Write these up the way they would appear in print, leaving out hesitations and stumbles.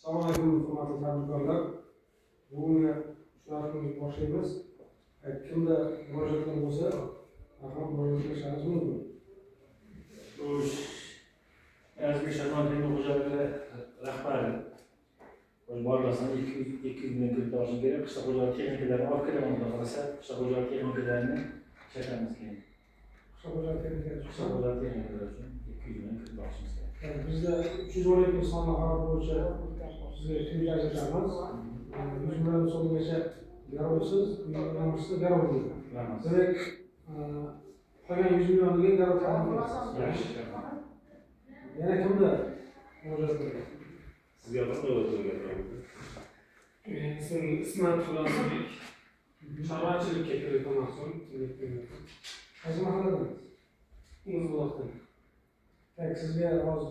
Assalomu alaykum, hurmatli tadbirkorlar. Bugungi uchrashuvimizni boshlaymiz. Kimda murojaatlar bo'lsa, marhamat, murojaat qilishingiz mumkin. Xo'sh, O'zbek Shotland fermer xo'jaligi rahbari. Xo'sh, borlasan 200 million kredit olishim kerak. Qishloq xo'jalik texnikalarini olib kelaman, xudo xohlasa. Qishloq xo'jalik texnikalarini ishlatamiz keyin. Qishloq xo'jalik texnikasi Qishloq uchun. Xo'jalik texnikalari uchun 200 million kredit olishimiz kerak. Yani bizda 312 sonli qaror bo'yicha sizga kredit ajratamiz. 100 million so'mgacha garovsiz, 100 million usti garov deydi. Bilamiz. Demak, qolgan 100 millioniga garov ta'min qilasiz. Yaxshi. Yana kimda murojaatlar bor? Sizga qanday o'zgargan? İsmim İsmet Xulasibek. Chorvachilikka kredit olmoqchiman. Qaysi mahalladan? O'zbuloqdan. Так, sizga hozir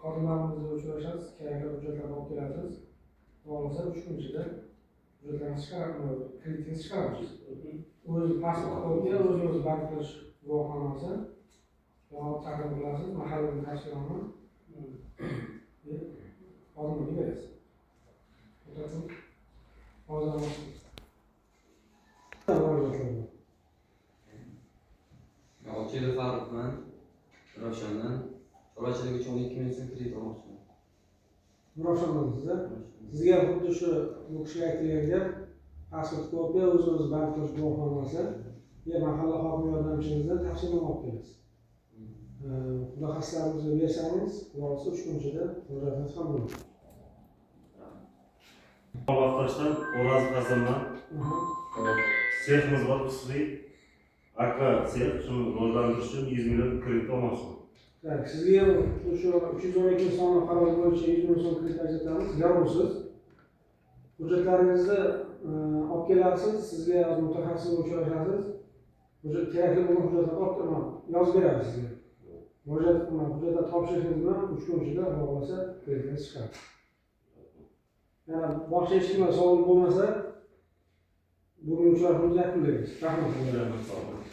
xodimlarimiz bilan uchrashasiz, kerakli hujjatlarni olib kelasiz. Xudo xohlasa, 3 kun ichida hujjatlarni chiqarib, kreditingizni chiqaramiz. O'zi pasport kopiya, o'zini o'zi band qilish guvohnomasi, javob taqdim qilasiz, mahalladan tavsiyanoma, xodimlarga berasiz. Hozir murojaatlar bor. Ochilov Farruxman, Ravshandan. Chorvachilik uchun 12 million so'm kredit olmoqchiman. Nurafshondansiz, a? Sizga xuddi shu bu kishiga aytilgan gap: pasport kopiya, o'zini o'zi band qilish guvohnomasi va mahalla hokimi yordamchimizdan tavsiyanoma olib kelasiz. Mutaxassislarimizga bersangiz, xudo xohlasa, 3 kun ichida murojaatingiz hal bo'ladi. Vaqtdoshdan O'roz Hasanman. Seximiz bor, xususiy akva sex, shuni rivojlantirish uchun 100 million kredit olmoqchiman. Так, sizga ham shu 312 sonli qaror bo'yicha 100 million so'm kredit ajratamiz, garovsiz. Hujjatlaringizni olib kelasiz, sizga hozir mutaxassis bilan uchrashasiz. Hujjat kerakli bo'lgan hujjatlarni olib kelaman, yozib beradi sizga. Murojaat qilaman, hujjatlar topshirishingiz bilan 3 kun ichida, xudo xohlasa, kreditingiz chiqadi. Yana boshqa hech kimga savol bo'lmasa, bugungi uchrashuvimizni yakunlaymiz. Rahmat. Sog' bo'ling.